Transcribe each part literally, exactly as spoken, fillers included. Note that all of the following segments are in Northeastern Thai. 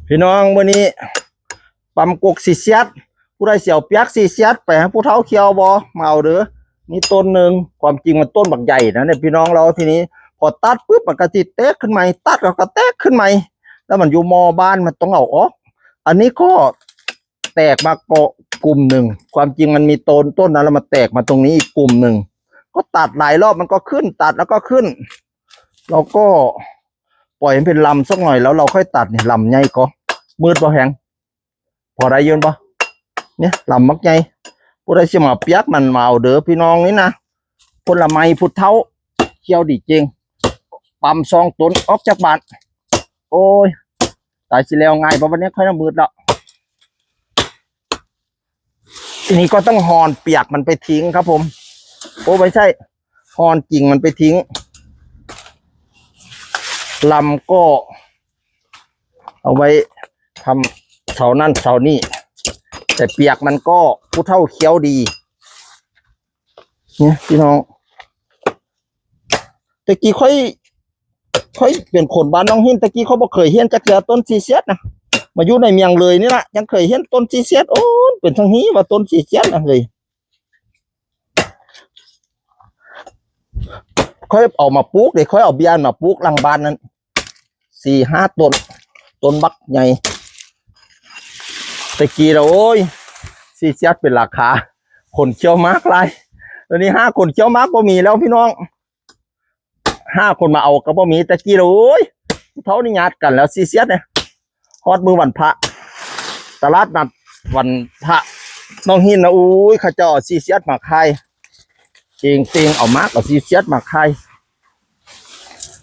พี่น้อง มื้อนี้ ปำกกสีเสียด ผู้ใดสิเอาเปียกสีเสียดไปให้ผู้เฒ่าเคี่ยวบ่ มาเอาเด้อ นี่ต้นหนึ่ง ความจริงมันต้นบักใหญ่นะเนี่ยพี่น้อง แล้วทีนี้ พอตัดปุ๊บมันก็สิแตกขึ้นใหม่ ตัดแล้วก็แตกขึ้นใหม่ แล้วมันอยู่มอบ้านมันต้องเอาออก อันนี้ก็แตกมาก็กลุ่มหนึ่ง ความจริงมันมีต้น ต้นนั้นแล้วมันแตกมาตรงนี้อีกกลุ่มหนึ่ง ก็ตัดหลายรอบมันก็ขึ้น ตัดแล้วก็ขึ้น เราก็ปล่อยมันเป็นลำสักหน่อย แล้วเราค่อยตัดนี่ ลำใหญ่ก็ มืดบ่แฮง พอได้อยู่บ่ เนี่ย ลำบักใหญ่ ผู้ใดสิมาเปียกมันมาเอาเด้อพี่น้องนี่นะ ผลไม้ผู้เฒ่า เคี่ยวดีจริง ปำสองต้นออกจากบ้าน โอ้ย ตายสิแล้วง่ายบ่ วันนี้ค่อยน้ำมืดแล้ว ทีนี้ก็ต้องหอนเปียกมันไปทิ้งครับผม โอ้ ไม่ใช่ หอนกิ่งมันไปทิ้ง ลำก็ เอาไว้ทำเสานั่นเสานี่ แต่เปียกมันก็ผู้เฒ่าเคี้ยวดี เนี่ยพี่น้อง แต่กี้ค่อย ค่อยเป็นคนบ้านหนองหิน แต่กี้เขาบ่เคยเห็นจักเทื่อต้นสีเสียดนะ มาอยู่ในเมียงเลยนี่ละ ยังเคยเห็นต้นสีเสียด โอ้ เป็นทางนี้ว่าต้นสีเสียดนะเฮ้ย ค่อยเอามาปลูกเด้ ค่อยเอาเบียร์มาปลูกหลังบ้านนั้น สี่ห้าต้น ต้นบักใหญ่ แต่กี้ละ โอ้ย สีเสียดเป็นราคา คนเคี้ยวมากหลาย เดี๋ยวนี้หาคนเคี้ยวมากบ่มีแล้วพี่น้อง หาคนมาเอาก็บ่มี แต่กี้ละ โอ้ย เท่านี้ญาติกันแล้ว สีเสียดเนี่ย ฮอดมื้อวันพระ ตลาดนัดวันพระหนองหินนะ โอ้ย เขาเจ้าเอาสีเสียดมาขาย เองเต็งเอามาก เอาสีเสียดมาขาย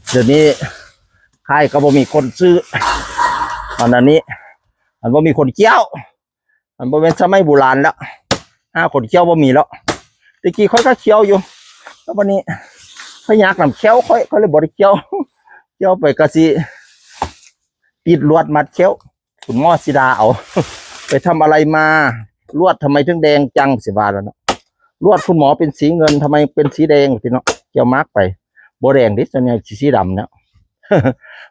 เดี๋ยวนี้ขายก็บ่มีคนซื้อ อันนั้นนี้ อันบ่มีคนเคี้ยว อันบ่เป็นสมัยโบราณแล้ว หาคนเคี้ยวบ่มีแล้ว แต่กี้ค่อยก็เคี้ยวอยู่ แล้ววันนี้ พยากนำเคี้ยวค่อย ก็เลยบ่ได้เคี้ยว เคี้ยวไปก็สิ ติดลวดมัดเคี้ยว คุณหมอสิด่าเอา ไปทำอะไรมา ลวดทำไมถึงแดงจัง สิว่าแล้วเนาะ ลวดคุณหมอเป็นสีเงิน ทำไมเป็นสีแดง สิเนาะ เคี้ยวมากไป บ่แดงเด้ ส่วนใหญ่สิสีดำเนี่ย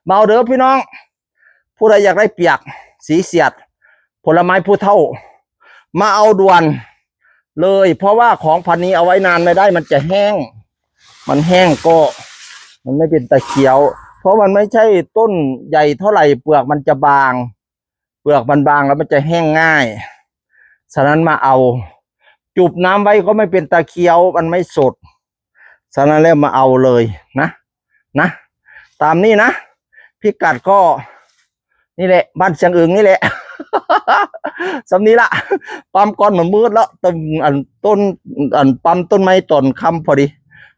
มาเอาเด้อพี่น้อง ผู้ใดอยากได้เปียก สีเสียด ผลไม้ผู้เฒ่า มาเอาด่วนเลย เพราะว่าของพันธุ์นี้เอาไว้นานไม่ได้ มันจะแห้ง มันแห้งก็ มันไม่เป็นตาเคี้ยว เพราะมันไม่ใช่ต้นใหญ่เท่าไหร่ เปลือกมันจะบาง เปลือกมันบางแล้วมันจะแห้งง่าย ฉะนั้นมาเอา จุบน้ำไว้ก็ไม่เป็นตาเคี้ยว มันไม่สด ฉะนั้นแล้วมาเอาเลยนะ นะ ตามนี้นะ พิกัดก็ นี่แหละ บ้านเชียงอึงนี่แหละ สำนี้ละ ปั๊มก่อนมันมืดแล้ว ต้น อันต้น อันปั๊มต้นไม้ตอนค่ำพอดี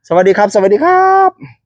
สวัสดีครับ สวัสดีครับ